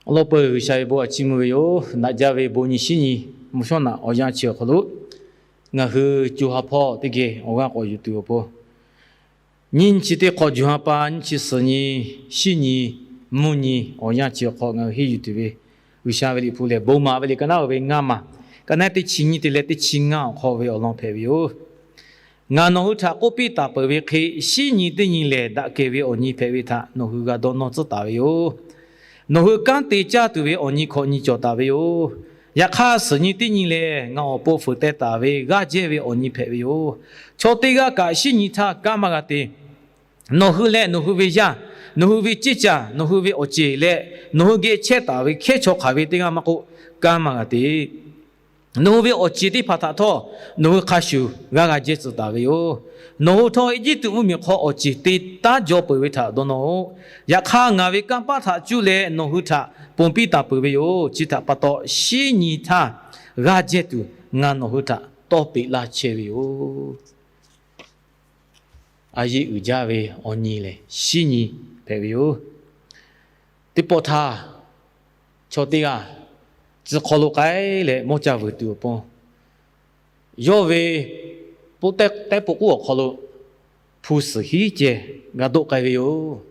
Awˬ lawn peuˬ G'uiˬsha ve bon a ciˉ mvuh ve yoˬ. Naꞈ jaˇ ve bon nyi shinˉ nyi mvuhˇ shawˉ naꞈ awˬ yanˇ chi awˬ hk'aw lo, ngaˬ hui co ha hpawˇ teˇ geh awˬ g'aˇ k'awꞈ yuˬ tuˬ awˬ pon, nyiˇ nyi chi teˇ hk'awꞈ, co ha pa nyiˇ chi suhˍ nyi, shinˉ nyi, mvuhˇ nyi awˬ yanˇ chi awˬ hk'aw ngaˬ hui henˇ yuˬ tuˬ ve G'uiˬsha ve liꞈ hpu lehˬ, Bon maˍ ve liꞈ ka naˉ uˍ ve ngaˇ maˬ, ka naˉ teˇ chi nyi te leh teˇ chi ngaˇ awˬ hk'aw ve awˬ lawn hpehꞈ ve yoˬ. Ngaˬ nawˬ hui htaꞈ k'oˆ piˇ taˍ peuˬ ve hk'e, shinˉ nyi teˇ nyi lehˬ daꞈ kehˬ ve awˬ nyi hpehꞈ ve htaꞈ nawˬ hui g'a dawˇ nawˇ tcuhˉ taˍ ve yoˬ. Nawˬ hui kanˉ te caˇ tuˬ ve awˬ nyi hkawꞈ nyi cawˬ taˍ ve yoˬ. Yaꞈ hk'aˇ, suhˍ nyi teˇ nyi lehˬ ngaˬ awˬ pon fuiˍ teh taˍ ve g'aˇ jehˇ ve awˬ nyi hpehꞈ ve yoˬ. Chaw teˇ g'aˇ kaꞈ shinˉ nyi htaˇ kanˉ maˇ g'a te. Nawˬ hui leh nawˬ hui ve yaˇ, nawˬ hui ve ceˇ caˬ, nawˬ hui ve awˬ ceˬ leh nawˬ hui geh chehˇ taˍ ve hkehˉ chaw hk'aˬ ve teˇ g'aˇ maˇ k'oˆ, kanˉ maˇ g'a te. Nawˬ hui ve awˬ ceˬ teˇ hpaˍ htaꞈ htawˇ nawˬ hui hk'a shuˍ g'aˇ g'a jehˇ tcuh taˍ ve yoˬ. Nawˬ hui htawˇ Eˇjiˇtuꞈ mvuhˇmiˬ hk'aw awˬ ceˬ te taˉ jaw peuˬ ve htaꞈ dawˇ nawˇ-oˆ. Yaꞈ hk'aˇ, ngaˬ ve kanˇ paˆ htaꞈ cuˇ leh nawˬ hui htaꞈ ponˬ piˇ taˍ peuˬ ve yoˬ. Chi htaꞈ pa taw, shinˉ nyi htaˇ g'aˇ jehˇ tuˬ ngaˬ nawˬ hui htaꞈ tawˇ peꞈ laˇ chehˇ ve yoˬ. A yeˆ uiˍ jaˇ ve awˬ nyi lehˬ, shinˉ nyi hpehꞈ ve yoˬ. Teˇ pawˆ htaˇ, chaw teˇ g'aˇ tcuh hk'aw lo k'ai leh mawˇ caˇ vuiˬ tuˬ awˬ pon, yawˇ ve poˆ teh k'oˆ awˬ hk'aw lo hpu suhˍ hiˉ ceh g'a doˆ k'ai ve yoˬ.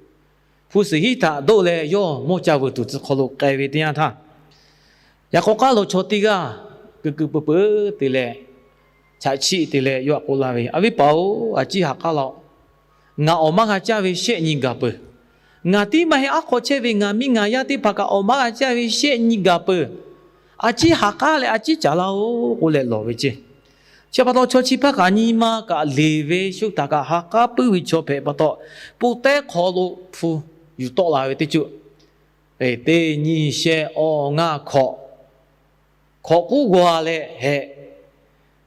Hpu suhˍ hiˉ htaꞈ doˆ leh yawˇ mawˇ caˇ vuiˬ tuˬ tcuh hk'aw lo k'ai ve teˇ yanˇ htaˇ, yaꞈ k'aw k'aˉ lo chaw teˇ g'aˇ kuiˬ kuiˬ peuˬ peuˬ te leh, chaꞈ chiˆ te leh yawˇ htaꞈ k'oˆ laˇ ve, A viˉ paˍ-oˬ, a ciˉ ha k'aˉ laˇ-oˆ. Ngaˬ awˬ maˇ g'a caˇ ve shehˆ nyi gaˬ peuˬ. Ngaˬ tiˉ maˇ heˆ, aˉ hk'aw chehˇ ve ngaˬ miˇ ngaˬ yaˇ teˇ hpaˍ kaꞈ awˬ maˇ g'a caˇ ve shehˆ nyi gaˬ peuˬ. A ciˉ ha k'aˉ leh a ciˉ caˍ laˇ-oˆ k'oˆ leh lawˬ ve ceˇ. Chi pa taw, chaw chi hpaˇ kaꞈ nyi ma kaꞈ leˬ ve shu htaꞈ kaꞈ ha k'aˉ puiˉ ve chaw hpehꞈ pa taw, poˆ teh hk'aw lo hpu yuˬ tawˆ la ve teˇ ceuˬ, teˇ nyi shehˆ awˇ ngaˇ hkawꞈ, hkawꞈ k'uˉ g'aw leh heh,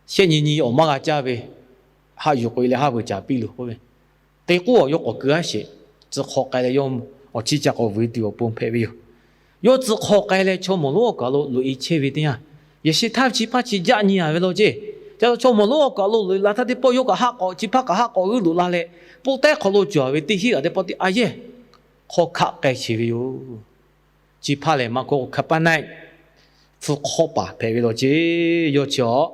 shehˆ nyi nyi awˬ maˇ g'a caˇ ve, haˆ yuˬ k'oꞈ e leh haˆ vuiˬ caˍ piˇ loˬ k'oˆ ve, te k'oˆ awˬ yawˇ k'awꞈ keu aˉ sheˍ, tcuh hk'aw k'ai leh yawˇ awˬ chiˇ ca k'awꞈ vuiˬ tuˬ awˬ pon hpehꞈ ve yoˬ. Yawˇ tcuh hk'aw k'ai leh chaw mawˬ lonˉ awˬ kaˬ lo loꞈ e chehˇ ve teˇ yanˇ, yaꞈ sheh htaˇ chi hpaˇ chi jaˆ nyi a ve law ceˇ. Ca chaw mawˬ lonˉ awˬ kaˬ lo loꞈ e la htaˇ teˇ pawˆ yawˇ kaꞈ haˆ k'awꞈ, chi hpaˇ kaꞈ haˆ k'awꞈ g'uiˇ loꞈ la leh, poˆ teh hk'aw lo cawˬ ve teˇ hinˉ g'aꞈ teˇ pawˆ teˇ a yehˬ hk'aw hkaˆ k'ai sheˍ ve yoˬ. Chi hpaˇ lehˬ maˇ k'oˆ, Hkaˍpaˍnehˆ hpu hk'awˇ paˍ hpehꞈ ve law ceˇ. Yawˇ chi awˬ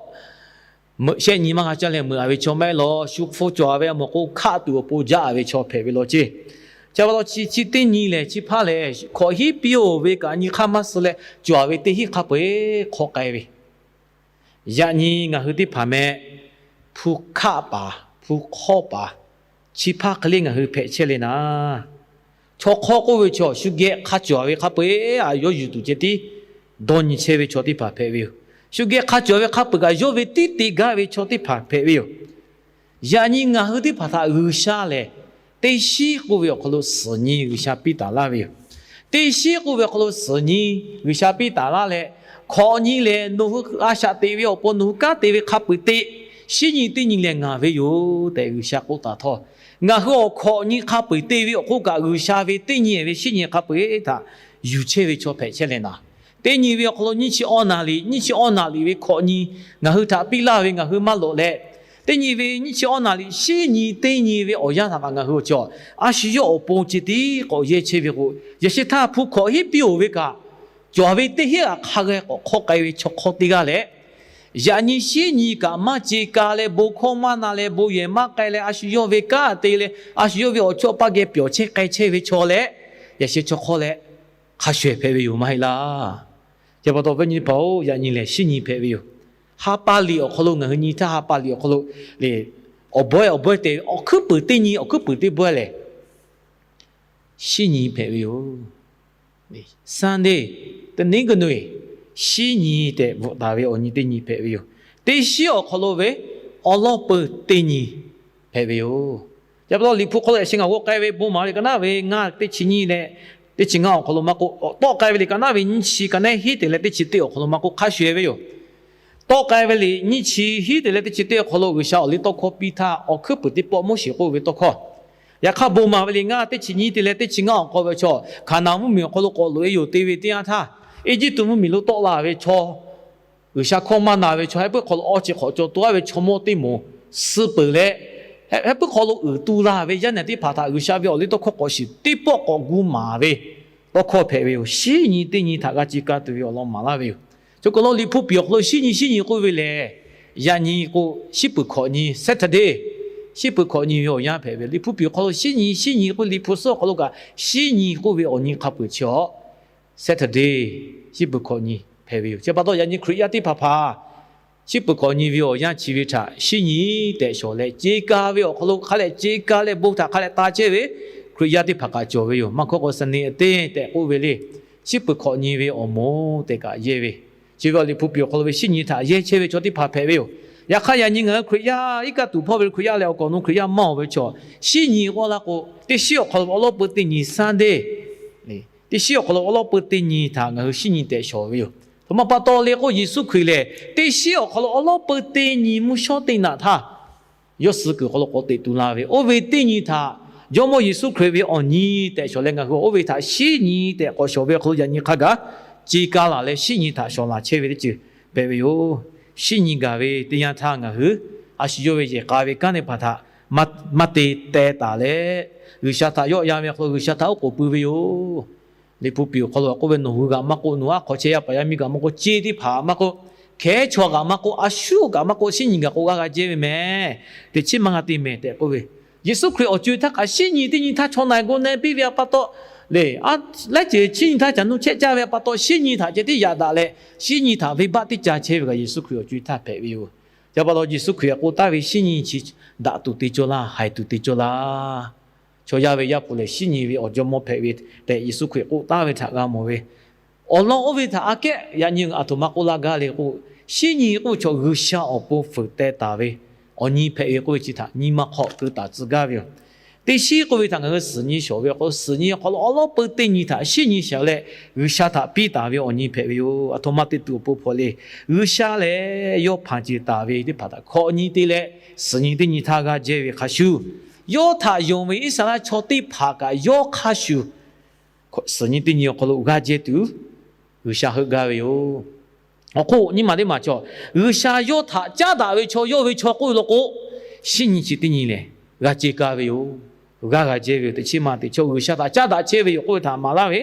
meuꞈ shehˆ nyi maˇ g'a caˇ leh meuꞈ a ve chaw maˇ heˆ law, shu hpfuh cawˬ a ve a mawˬ k'o hkaˆ tuˬ awˬ pon jaˆ a ve chaw hpehꞈ ve law ceˇ. Chi pa taw chi, chi teˇ nyi lehˬ, chi hpaˇ lehˬ hkawꞈ hiˉ piˇ-oˬ ve kaꞈ nyi hk'aˇ maˇ suh leh, cawˬ a ve teˇ hinˉ hk'a peu-eˬ hk'aw k'ai ve. Yaꞈ nyi ngaˬ hui teˇ hpaˍ meh, hpu hkaˆ paˍ, hpu hk'awˇ paˍ, chi hpaˇ hk'e le ngaˬ hui hpehꞈ chehˇ le naˍ. Chaw hk'awˇ k'oˆ ve chaw shu geh hk'a cawˬ ve hk'a peu-eˬ a yawˇ yuˬ tuˬ ceh tiˉ dawˇ nyi chehˇ ve chaw teˇ hpaˍ hpehꞈ ve yoˬ. Shu geh hk'a cawˬ ve hk'a peu-eˬ kaꞈ yawˇ ve tiˉ te gaˇ ve chaw teˇ hpaˍ hpehꞈ ve yoˬ. Yaꞈ nyi ngaˬ hui teˇ hpaˍ htaꞈ G'uiˬsha lehˬ, teˇ shinˉ k'oˆ ve awˬ hk'aw lo suhˍ nyi G'uiˬsha piˇ taˍ laˇ ve yoˬ. Teˇ shinˉ k'oˆ ve awˬ hk'aw lo suhˍ nyi G'uiˬsha piˇ taˍ laˇ leh, hkawꞈ nyi lehˬ nawˬ hui a shaꞈ teꞈ ve awˬ pon nawˬ hui kanˉ te ve hk'a peu-eˬ te, shinˉ nyi teˇ nyi lehˬ ngaˬ ve yoˬ tehꞈ G'uiˬsha k'oˆ taˍ htawˇ, ngaˬ hui awˬ hkawꞈ nyi hk'a peu-eˬ te ve awˬ hk'oˆ kaꞈ G'uiˬsha ve teˇ nyi ve shinˉ nyi hk'a peu-eˬ htaꞈ yuˬ chehˇ ve chaw hpehꞈ chehˇ leh naˍ. Teˇ nyi ve awˬ hk'aw lo nyiˇ chi awˇ naˍ liꞈ, nyiˇ chi awˇ naˍ liꞈ ve hkawꞈ nyi ngaˬ hui htaꞈ piˇ laˇ ve ngaˬ hui maˇ loꞈ leh, teˇ nyi ve nyiˇ chi awˇ naˍ liꞈ shinˉ nyi teˇ nyi ve awˬ yanˇ htaꞈ kaꞈ ngaˬ hui awˬ chaw a shu yawˇ awˬ pon ceh tiˉ k'awꞈ yehˇ chehˇ ve k'o, yaꞈ sheh htaˇ hpu hkawꞈ hiˉ piˇ-oˬ ve kaꞈ, cawˬ ve teˇ hinˉ g'aꞈ hk'a g'a k'awꞈ hk'awˇ k'ai ve chaw hk'awˇ teˇ g'aˇ leh, yaꞈ nyi shinˉ nyi kaꞈ maˇ ce ka leh bon hkawˇ maˇ na leh bon yehˬ maˇ k'ai leh a shu yawˇ ve kanˉ te leh a shu yawˇ ve awˬ chawˇ paˇ geh pyawˬ chehˇ k'ai chehˇ ve chaw leh, yaꞈ sheh chaw hk'awˇ leh hk'a shuˍ hpehꞈ ve yoˬ maˇ heˆ laˇ. Chi pa taw ve nyi paˍ-oˬ, yaꞈ nyi lehˬ shinˉ nyi hpehꞈ ve yoˬ. Ha pa liꞈ awˬ hk'aw lo ngaˬ hui nyi htaˇ ha pa liꞈ awˬ hk'aw lo lehˬ, awˬ bawehˇ awˬ bawehˇ te ve awˬ hkuiˉ puiˍ teˇ nyi awˬ hkuiˉ puiˍ teˇ bawehˇ lehˬ, shinˉ nyi hpehꞈ ve yoˬ. Sunday, တနင်္ဂနွေ, shinˉ nyi tehꞈ bvuhꞈ taˍ ve awˬ nyi teˇ nyi hpehꞈ ve yoˬ. Teˇ shinˉ awˬ hk'aw lo ve awˬ lawn peuˬ teˇ nyi hpehꞈ ve yoˬ. Chi pa taw Liꞈ hpu hk'aw lo yaꞈ sheh ngaˬ g'aw k'ai ve bon maˍ ve liꞈ ka naˉ ve ngaˇ teˇ chi nyiˇ leh teˇ chi ngaˇ awˬ hk'aw lo maˇ k'oˆ, tawˆ k'ai ve liꞈ ka naˉ ve nyiˇ chi ka naˉ hiˉ te leh teˇ chi teˇ awˬ hk'aw lo maˇ k'oˆ, hk'a shuˍ ve yoˬ. Tawˆ k'ai ve liꞈ nyiˇ chi hiˉ te leh teˇ chi teˇ awˬ hk'aw lo G'uiˬsha awˬ liˇ tawˇ hkawˇ piˇ htaˇ, awˬ hkuiˉ puiˍ teˇ pawˆ Moˉseˍ k'oˆ ve tawˇ hkawˇ, yaꞈ hk'aˇ bon maˍ ve liꞈ ngaˇ teˇ chi nyiˇ te leh teˇ chi ngaˇ awˬ hk'aw ve chaw, Hkaˍnanˍ mvuhˇmiˬ awˬ hk'aw lo k'awꞈ loꞈ e yoˬ te ve teˇ yanˇ htaˇ, Eˇjiˇtuꞈ mvuhˇmiˬ lo tawˆ la ve chaw, G'uiˬsha hkawˇ maˇ na ve chaw heh puiˉ hk'aw lo awˇ chi hk'awꞈ caw to-a ve chaw mawˇ teˇ moˍ suh peuˬ leh, heh puiˉ hk'aw lo uiˍ tu la ve yaˇ nehˬ teˇ hpaˍ htaꞈ G'uiˬsha ve awˬ liˇ tawˇ hkawˇ k'awꞈ shiˍ teˇ pawˆ k'awꞈ gu maˍ ve tawˇ hkawˇ hpehꞈ ve yoˬ. Shinˉ nyi teˇ nyi htaꞈ g'a ce ka tuˬ ve awˬ lawn maˍ laˇ ve yoˬ. Chi k'o, Liꞈ hpu piˍ awˬ hk'aw lo shinˉ nyi, shinˉ nyi k'oˆ ve lehˬ, yaꞈ nyi k'o, shiˉ peuˬ hkawꞈ nyi, Saturday, shiˉ peuˬ hkawꞈ nyi ve awˬ yanˇ hpehꞈ ve. Liꞈ hpu piˍ awˬ hk'aw lo shinˉ nyi, shinˉ nyi k'oˆ ve, Liꞈ hpu suhˉ awˬ hk'aw lo kaꞈ shinˉ nyi k'oˆ ve awˬ nyi hk'a peuˬ chi awˬ Saturday, shiˉ peuˬ hkawꞈ nyi hpehꞈ ve yoˬ. Chi pa taw yaꞈ nyi Hkriꞈ yaˇ teˇ hpaˍ hpaˍ shiˉ peuˬ hkawꞈ nyi ve awˬ yanˇ chi ve htaꞈ shinˉ nyi tehꞈ shawˍ leh, ce ka ve awˬ hk'aw lo hk'a leh ce ka leh bon htaꞈ hk'a leh ta chehˇ ve Hkriꞈ yaˇ teˇ hpaˍ kaꞈ cawˬ ve yoˬ. Maˇ hkawˇ k'o, Sunday hteˇ tehꞈ k'oˆ ve le, shiˉ peuˬ hkawꞈ nyi ve awˬ moˍ tehꞈ kaꞈ yehˇ ve, chi ve awˬ Liꞈ hpu piˍ awˬ hk'aw lo ve shinˉ nyi htaꞈ yehˇ chehˇ ve chaw teˇ hpaˍ hpehꞈ ve yoˬ. Yaꞈ hk'aˇ, yaꞈ nyi ngaˬ hui Hkriꞈ yaˇ iˉ kaˆ tuˬ hpawˇ ve Hkriꞈ yaˇ leh awˬ kaꞈ awˬ nu Hkriꞈ yaˇ maˇ oˬ ve chaw, shinˉ nyi k'oˆ laˇ k'o, teˇ shiˉ awˬ hk'aw lo awˬ lawˉ peu teˇ nyi Sunday, teˇ shiˉ awˬ hk'aw lo awˬ lawˉ peu teˇ nyi htaꞈ ngaˬ hui shinˉ nyi tehꞈ shawˍ ve yoˬ. Htoꞈ ma pa taw le k'o, Yeˍsuˆ Hkriꞈ lehˬ, teˇ shiˉ awˬ hk'aw lo awˬ lawˉ peu teˇ nyi mvuhˇ shawˉ teˇ naꞈ htaˇ, yawˇ suh kuiˬ hk'aw lo k'awꞈ teꞈ tu la ve, oˇ ve teˇ nyi htaꞈ Jawˇmawˇ Yeˍsuˆ Hkriꞈ ve awˬ nyi tehꞈ shawˍ leh, ngaˬ hui oˇ ve htaꞈ shinˉ nyi tehꞈ k'awꞈ shawˍ ve awˬ hk'aw lo yaꞈ nyi hk'a gaˬ ce ka laˬ leh shinˉ nyi htaꞈ shawˍ laˬ chehˇ ve teˇ ceuˬ hpehꞈ ve yoˬ. Shinˉ nyi gaˬ ve teˇ yanˇ htaˇ ngaˬ hui a shu yawˇ ve yehˬ k'a ve kanˉ teˇ hpaˍ htaꞈ maˇ te teh taˍ leh, G'uiˬsha htaꞈ yawˆ yan ve awˬ hk'aw lo G'uiˬsha htaꞈ oˉ k'oˍ pui ve yoˬ. Liꞈ hpu piˍ awˬ hk'aw lo k'oˆ ve, Nawˬ hui g'aꞈ maˇ k'oˆ, nawˬ aˉ hk'aw chehˇ yaˇ paˍ yaˇ miˇ g'aꞈ maˇ k'oˆ, ceˇ teˇ hpaˍ maˇ k'oˆ, hkehˉ chaw g'aꞈ maˇ k'oˆ, a shuˉ kaꞈ maˇ k'oˆ, shinˉ nyiˬ gaˬ k'o g'a g'a jehˇ ve mehˍ. Teꞈ chiˉ maˇ g'a te mehˍ tehꞈ k'oˆ ve, Yeˍsuˆ Hkriꞈ awˬ co e htaˇ kaꞈ shinˉ nyiˬ teˇ nyi htaˇ chaw na e go na e piˇ ve a pa taw, le, laiˉ ceuˬ shinˉ nyiˬ htaˇ caˬ nuˇ chehˆ caˇ ve a pa taw, shinˉ nyiˬ htaꞈ ceh tiˉ yaꞈ daꞈ leh, shinˉ nyiˬ htaꞈ venˇbaˆ tiˉ ca chehˇ ve kaꞈ Yeˍsuˆ Hkriꞈ awˬ co e htaˇ hpehꞈ ve yoˬ. Chi pa taw Yeˍsuˆ Hkriꞈ k'oˆ taˍ ve, Shinˉ nyiˬ chi daꞈ tuˬ te cawˇ laˇ, haiˬ tuˬ te cawˇ laˇ. Chaw yaˇ ve Yaˇ hpu lehˬ, shinˉ nyi ve awˬ jawˇmawˇ hpehꞈ ve tehꞈ Yeˍsuˆ Hkriꞈ k'oˆ taˍ ve htaꞈ g'a mawˬ ve. Awˬ lawn oˇ ve htaꞈ aꞈ kehˉ yaꞈ nyi aˬ htoꞈ ma k'oˆ laˇ gaˇ le k'o, shinˉ nyi k'oˆ ve chaw G'uiˬsha awˬ pon fuiˍ teh taˍ ve awˬ nyi hpehꞈ ve k'oˆ ve chi htaꞈ nyi ma hk'aw keu taˍ tcuh gaˇ ve yoˬ. Teˇ shiˉ k'oˆ ve htaꞈ ngaˬ hui suhˍ nyi shawˍ ve awˬ hk'aw lo, suhˍ nyi awˬ hk'aw lo awˬ lawˉ peu teˇ nyi htaꞈ shinˉ nyi shawˍ leh, G'uiˬsha htaꞈ piˇ taˍ ve awˬ nyi hpehꞈ ve yoˬ. Aˬ htoꞈ ma te tuˬ awˬ pon hpawꞈ le. G'uiˬsha lehˬ, yawˇ hpanˍ ceˬ taˍ ve teˇ hpaˍ htaꞈ hkawꞈ nyi te leh, suhˍ nyi teˇ nyi htaˇ g'a jehˇ ve hk'a shuˍ, yawˇ htaꞈ yonˍ ve Iˉsaˍreˍlaˆ chaw teˇ hpaˍ kaꞈ yawˇ hk'a shuˍ suhˍ nyi teˇ nyi awˬ hk'aw lo g'a jehˇ tuˬ G'uiˬsha heuˆ gaˇ ve yoˬ. Awˬ hk'oˆ nyiˇ maˬ teˇ maˬ chaw, G'uiˬsha yawˇ htaꞈ caˉ daꞈ ve chaw, yawˇ ve chaw k'oˆ ve law k'o, shinˉ nyi chi teˇ nyi lehˬ g'a ce ka ve yoˬ. G'a g'a jehˇ ve yoˬ. Teꞈ chiˉ maˇ teꞈ chaw G'uiˬsha htaꞈ caˉ daꞈ chehˇ ve yoˬ k'oˆ ve htaꞈ maˍ laˇ ve,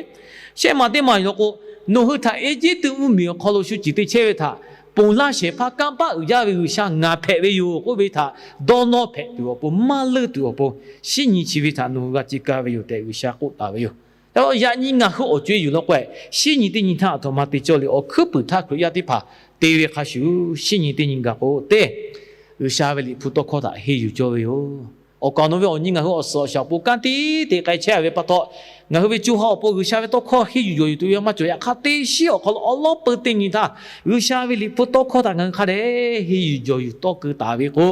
shehˆ maˬ teˇ maˬ yoˬ law k'o, Nawˬ hui htaꞈ Eˇjiˇtuꞈ mvuhˇmiˬ awˬ hk'aw lo shu ciˍ te chehˇ ve htaꞈ ponˬ laˇ shehˍ hpaˇ kanˇ paˆ uiˍ jaˇ ve G'uiˬsha ngaˬ hpehꞈ ve yoˬ k'oˆ ve htaꞈ dawˇ nawˇ hpehꞈ tuˬ awˬ pon, maˇ leuˆ tuˬ awˬ pon, shinˉ nyi chi ve htaꞈ nawˬ hui g'a ce ka ve yoˬ tehꞈ G'uiˬsha k'oˆ taˍ ve yoˬ. Yaꞈ nyi ngaˬ hui awˬ co e yuˬ law k'o, shinˉ nyi teˇ nyi htaˇ aˬ htoꞈ ma te cawˇ le. Awˬ hkuiˉ puiˍ htaˇ Hkriꞈ yaˇ teˇ hpaˍ te ve hk'a shuˍ, shinˉ nyi teˇ nyi gaˬ k'o teˇ, G'uiˬsha ve Liꞈ hpu tawˇ hkawˇ htaꞈ henˇ yuˬ cawˇ ve yoˬ. Awˬ kaˍ awˬ nu ve awˬ nyi ngaˬ hui awˬ suhˍ awˬ shaˍ awˬ pon kanˉ tiˉ te k'ai chehˇ ve pa taw, ngaˬ hui ve co ha awˬ pon G'uiˬsha ve tawˇ hkawˇ henˇ yuˬ jawˬ yuˬ tuˬ ve maˇ cawˬ. Yaꞈ hk'aˇ, teˇ shiˉ awˬ hk'aw lo awˬ lawˉ peu teˇ nyi htaˇ G'uiˬsha ve Liꞈ hpu tawˇ hkawˇ htaꞈ ngaˬ hui hk'a dehꞈ henˇ yuˬ jawˬ yuˬ tawˇ keu taˍ ve k'o,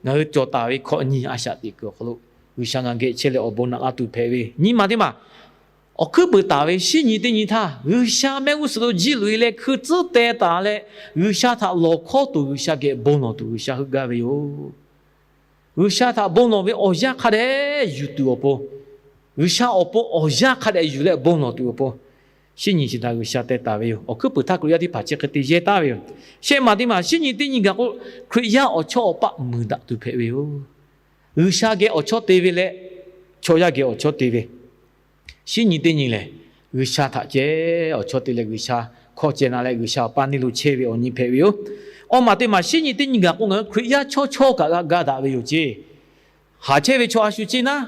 ngaˬ hui cawˬ taˍ ve hkawꞈ nyi a shaꞈ teꞈ kuiˬ awˬ hk'aw lo G'uiˬsha ngaˬ geh chehˇ leh awˬ bon naꞈ la tuˬ hpehꞈ ve. Nyiˇ maˬ teˇ maˬ, awˬ hkuiˉ puiˍ taˍ ve shinˉ nyi teˇ nyi htaˇ G'uiˬsha mehˆ g'uˇ suhˍ lo jiˇ loꞈ e leh hkui tcuhˉ teh taˍ leh, G'uiˬsha htaꞈ lawˬ hkawˇ tuˬ, G'uiˬsha geh bon lawˬ tuˬ G'uiˬsha heuˆ gaˇ ve yoˬ. G'uiˬsha htaꞈ bon lawˬ ve awˬ yanˇ hk'a dehꞈ yuˬ tuˬ awˬ pon, G'uiˬsha awˬ pon awˬ yanˇ hk'a dehꞈ yuˬ leh bon lawˬ tuˬ awˬ pon, shinˉ nyi chi htaꞈ G'uiˬsha teh taˍ ve yoˬ. Awˬ hkuiˉ puiˍ htaˇ Hkriꞈ yaˇ teˇ hpaˍ chi hk'e te yehˇ taˍ ve yoˬ. Shehˆ maˬ teˇ maˬ, shinˉ nyi teˇ nyi gaˬ k'o, Hkriꞈ yaˇ awˬ chawˇ awˬ paˆ muiˬ daꞈ tuˬ hpehꞈ ve yoˬ. G'uiˬsha geh awˬ chawˇ te ve leh chaw yaˇ geh awˬ chawˇ te ve, shinˉ nyi teˇ nyi lehˬ, G'uiˬsha htaꞈ ceh awˬ chawˇ te leh G'uiˬsha hkawˇ ceh na leh G'uiˬsha awˬ paˇ neˇ lo chehˇ ve awˬ nyi hpehꞈ ve yoˬ. Awˬ maˬ teˇ maˬ, shinˉ nyi teˇ nyi gaˬ k'o, ngaˬ hui Hkriꞈ yaˇ chawˇ chawˇ kaꞈ g'a ga daꞈ ve yoˬ ceˇ. Haˍ chehˇ ve chaw a shu ceˇ naˉ,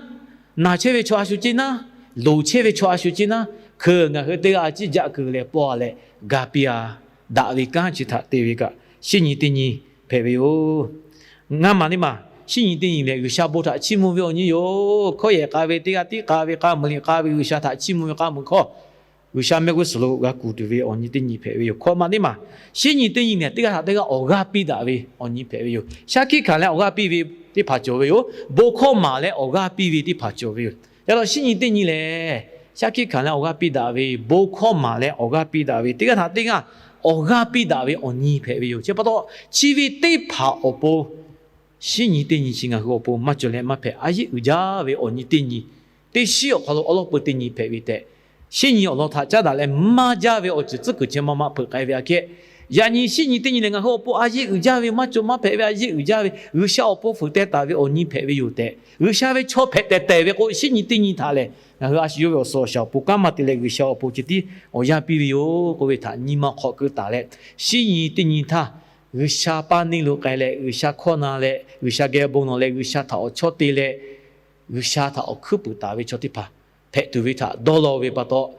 naˬ chehˇ ve chaw a shu ceˇ naˉ, loˍ chehˇ ve chaw a shu ceˇ naˉ, hkeuꞈ ngaˬ hui teˇ g'aˇ ciˉ jaˆ keu leh pawˇ leh ga piˇ a daꞈ ve kanˉ chi htaꞈ te ve kaꞈ, shinˉ nyi teˇ nyi hpehꞈ ve yoˬ. Ngaˇ maˬ teˇ maˬ, shinˉ nyi teˇ nyi lehˬ, G'uiˬsha bon htaꞈ chiˇ mvuh ve awˬ nyi yoˬ. Hkawˇ yehˬ k'a ve, teˇ g'aˇ tiˉ k'a ve k'a muiˬ liꞈ k'a ve, G'uiˬsha htaꞈ chiˇ mvuh ve k'a muiˬ hkawˇ, G'uiˬsha mehˆ g'uˇ suhˍ lo g'a kuˬ tuˬ ve awˬ nyi teˇ nyi hpehꞈ ve yoˬ. Hkawꞈ maˬ teˇ maˬ, shinˉ nyi teˇ nyi lehˬ, teˇ g'aˇ htaꞈ teˇ g'aˇ awˬ g'aˇ piˇ daꞈ ve awˬ nyi hpehꞈ ve yoˬ. Shaˉ hkiˆ hkanˍ leh awˬ g'aˇ piˇ ve teˇ hpaˍ cawˬ ve yoˬ. Bon hkawˇ maˍ leh awˬ g'aˇ piˇ ve teˇ hpaˍ cawˬ ve yoˬ. Yaꞈ hk'aˇ, shinˉ nyi teˇ nyi lehˬ, shaˉ hkiˆ hkanˍ leh awˬ g'aˇ piˇ daꞈ ve, bon hkawˇ maˍ leh awˬ g'aˇ piˇ daꞈ ve, teˇ g'aˇ htaꞈ teˇ g'aˇ awˬ g'aˇ piˇ daꞈ ve awˬ nyi hpehꞈ ve yoˬ. Chi pa taw, chi ve teˇ hpaˍ awˬ pon shinˉ nyi teˇ nyi chi ngaˬ hui awˬ pon maˇ cawˬ leh maˇ hpehꞈ, a yeˆ uiˍ jaˇ ve awˬ nyi teˇ nyi, teˇ shiˉ awˬ hk'aw lo awˬ lawˉ peu teˇ nyi hpehꞈ ve tehꞈ, shinˉ nyi awˬ lawn htaꞈ caˉ daꞈ leh maˇ jaˇ ve awˬ ceuˬ tcuhˉ kuiˬ chi ma ma hpeuꞈ k'ai ve aꞈ kehˉ, Yaꞈ nyi shinˉ nyi teˇ nyi lehˬ, ngaˬ hui awˬ pon a yeˇ uiˍ jaˇ ve, maˇ cawˬ maˇ hpehꞈ ve a yeˇ uiˍ jaˇ ve, G'uiˬsha awˬ pon fuiˍ teh taˍ ve awˬ nyi hpehꞈ ve yoˬ tehꞈ, G'uiˬsha ve chaw hpehꞈ tehˬ tehˬ ve k'o, shinˉ nyi teˇ nyi htaꞈ lehˬ ngaˬ hui a shu yawˇ ve awˬ suhˍ awˬ shaˍ awˬ pon kanˉ maˇ te leh, G'uiˬsha awˬ pon chi tiˉ awˬ yanˇ piˇ ve yoˬ k'oˆ ve htaꞈ nyi ma hk'awꞈ keu taˍ leh, shinˉ nyi teˇ nyi htaˇ G'uiˬsha paˇ neˇ lo k'ai leh, G'uiˬsha hkawˇ na leh, G'uiˬsha geh bon lawˬ leh, G'uiˬsha htaꞈ awˬ chawˇ te leh, G'uiˬsha htaꞈ awˬ hkuiˉ puiˍ taˍ ve chaw teˇ hpaˍ hpehꞈ tuˬ ve htaꞈ dawˇ law ve pa taw,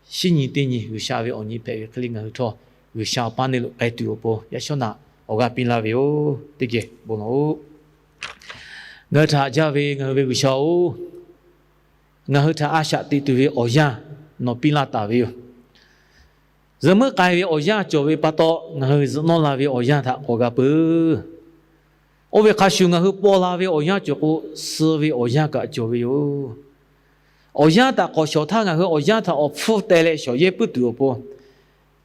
shinˉ nyi teˇ nyi G'uiˬsha ve awˬ nyi hpehꞈ ve hk'e le, ngaˬ hui htawˇ G'uiˬsha paˇ neˇ lo k'ai tuˬ awˬ pon yaꞈ shawˉ naꞈ awˬ g'aˇ piˇ laˇ ve yoˬ. Teˇ geh bon lawˬ-oꞈ. Ngaˬ hui htaꞈ haꞈ jaˇ ve ngaˬ hui ve G'uiˬsha-oˬ, ngaˬ hui htaꞈ a shaꞈ teꞈ tuˬ ve awˬ yanˇ nawˬ piˇ laˇ taˍ ve yoˬ. Zuhꞈ muiˉ k'ai ve awˬ yanˇ cawˬ ve pa taw, ngaˬ hui zuhꞈ nawˇ la ve awˬ yanˇ htaꞈ k'awꞈ g'a peuˬ. Oˇ ve hk'a shuˍ, ngaˬ hui paw la ve awˬ yanˇ cawˬ k'o, suh ve awˬ yanˇ kaꞈ cawˬ ve yoˬ. Awˬ yanˇ htaꞈ k'awꞈ shawˍ htaˇ, ngaˬ hui awˬ yanˇ htaꞈ awˬ hpfuhˇ teh leh shawˍ yehˇ puiˉ tuˬ awˬ pon,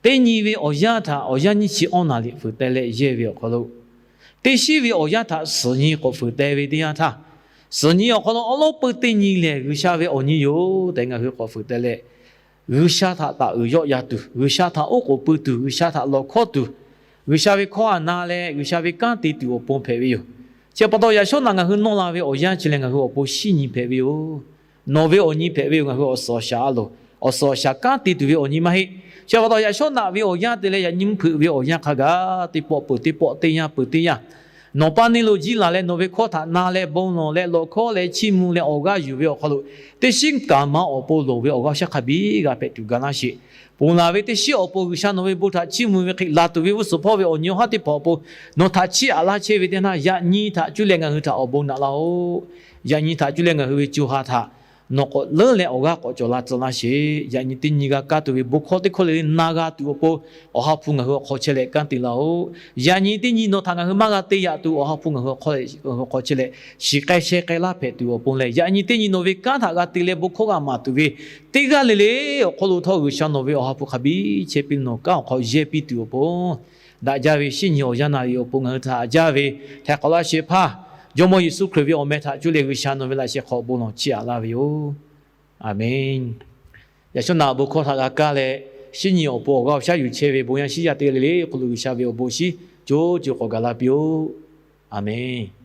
teˇ nyi ve awˬ yanˇ htaꞈ awˬ yanˇ nyiˇ chi awˇ naˍ liꞈ fuiˍ teh leh yehˇ ve awˬ hk'aw lo, teˇ shiˉ ve awˬ yanˇ htaꞈ suhˍ nyi k'awꞈ fuiˍ teh ve teˇ yanˇ htaˇ, suhˍ nyi awˬ hk'aw lo awˉ lawˉ peu teˇ nyi lehˬ G'uiˬsha ve awˬ nyi yoˬ tehꞈ ngaˬ hui k'awꞈ fuiˍ teh leh, G'uiˬsha htaꞈ taˍ uiˍ yawˆ yan tuˬ, G'uiˬsha htaꞈ oˉ k'oˍ pui tuˬ, G'uiˬsha htaꞈ lawˬ hkawˇ tuˬ, G'uiˬsha ve hkawˇ htaꞈ na leh G'uiˬsha ve kanˉ te tuˬ awˬ pon hpehꞈ ve yoˬ. Chi pa taw, yaꞈ shawˉ naꞈ ngaˬ hui nawˇ la ve awˬ yanˇ chi lehˬ, ngaˬ hui awˬ pon shinˉ nyi hpehꞈ ve yoˬ. Nawˬ ve awˬ nyi hpehꞈ ve yoˬ. Ngaˬ hui awˬ suhˍ awˬ shaˍ a loˍ, awˬ suhˍ awˬ shaˍ kanˉ te tuˬ ve awˬ nyi maˇ heˆ. Chi pa taw, yaꞈ shawˉ naꞈ ve awˬ yanˇ te leh yaꞈ nyi mvuhˇ hpeuꞈ ve awˬ yanˇ hk'a gaˬ, teˇ pawˆ peuˬ teˇ pawˆ, teˇ yanˇ peuˬ teˇ yanˇ, nawˬ paˇ neˇ lo jiˇ laˬ leh nawˬ ve hkawˇ htaꞈ na leh bon lawˬ leh lawˬ hkawˇ leh chiˇ mvuh leh awˬ g'aˇ yuˬ ve awˬ hk'aw lo, teˇ shiˉ kaˍ ma awˬ pon loˍ ve awˬ g'aˇ shaˉ hk'a biˇ g'a hpehꞈ tuˬ ga laˇ sheˍ. Ponˬ laˬ ve teˇ shiˉ awˬ pon G'uiˬsha nawˬ ve bon htaꞈ chiˇ mvuh ve hk'e, laˬ tuˬ ve g'uˇ suhˍ hpawˇ ve awˬ nyi awˬ haˉ teˇ hpaˍ awˬ pon nawˬ htaꞈ chiˇ aꞈ laˇ chehˇ ve teˇ naˇ, yaꞈ nyi htaꞈ cuˇ leh ngaˬ hui htaꞈ awˬ bon naꞈ laˇ-oˆ. Yaꞈ nyi htaꞈ cuˇ leh ngaˬ hui ve co ha htaꞈ nawˬ k'awꞈ leuˉ leh awˬ g'aˇ k'awꞈ cawˬ la tcuh laˇ sheˍ. Yaꞈ nyi teˇ nyi g'a kaˇ tuˬ ve bon hkawˇ teˇ hkawˇ le le na g'a tuˬ awˬ pon, Awˬ ha hpu ngaˬ hui awˬ hk'aw chehˇ leh kanˉ te laˇ-oˆ. Yaꞈ nyi teˇ nyi nawˬ htaꞈ ngaˬ hui maˇ g'a te yaꞈ tuˬ, Awˬ ha hpu ngaˬ hui awˬ hk'aw chehˇ leh shiˍ k'ai sheh k'ai laˇ hpehꞈ tuˬ awˬ pon leh, yaꞈ nyi teˇ nyi nawˬ ve kanˉ htaꞈ g'a te leh bon hkawˇ g'a maˍ tuˬ ve teˇ g'aˇ le le awˬ hk'aw lo htawˇ, G'uiˬsha nawˬ ve Awˬ ha hpu hk'a biˇ chehˇ piˇ nawˬ kanˉ awˬ hk'aw yehˇ piˇ tuˬ awˬ pon, daꞈ jaˇ ve shinˉ nyi awˬ yanˇ naꞈ ve awˬ pon ngaˬ hui htaꞈ haꞈ jaˇ ve htaiˍ hk'awꞈ laˇ shehˍ hpaˇ Jawˇmawˇ Yeˍsuˆ Hkriꞈ ve awˬ meh htaꞈ cuˇ leh G'uiˬsha nawˬ ve laꞈ sheh hk'aw bon lawˬ chiˇ aꞈ laˇ ve yoˬ. Aˍmenˇ. Yaꞈ shawˉ naꞈ bon hkawˇ htaꞈ g'a kaˇ leh, shinˉ nyi awˬ pon awˬ g'aˇ awˬ shaˉ yuˬ chehˇ ve bon yaˇ shinˉ yaˇ teˇ le le hk'aw lo G'uiˬsha ve awˬ bon shinˉ co co k'awꞈ gaˬ la piˇ-oˆ. Aˍmenˇ.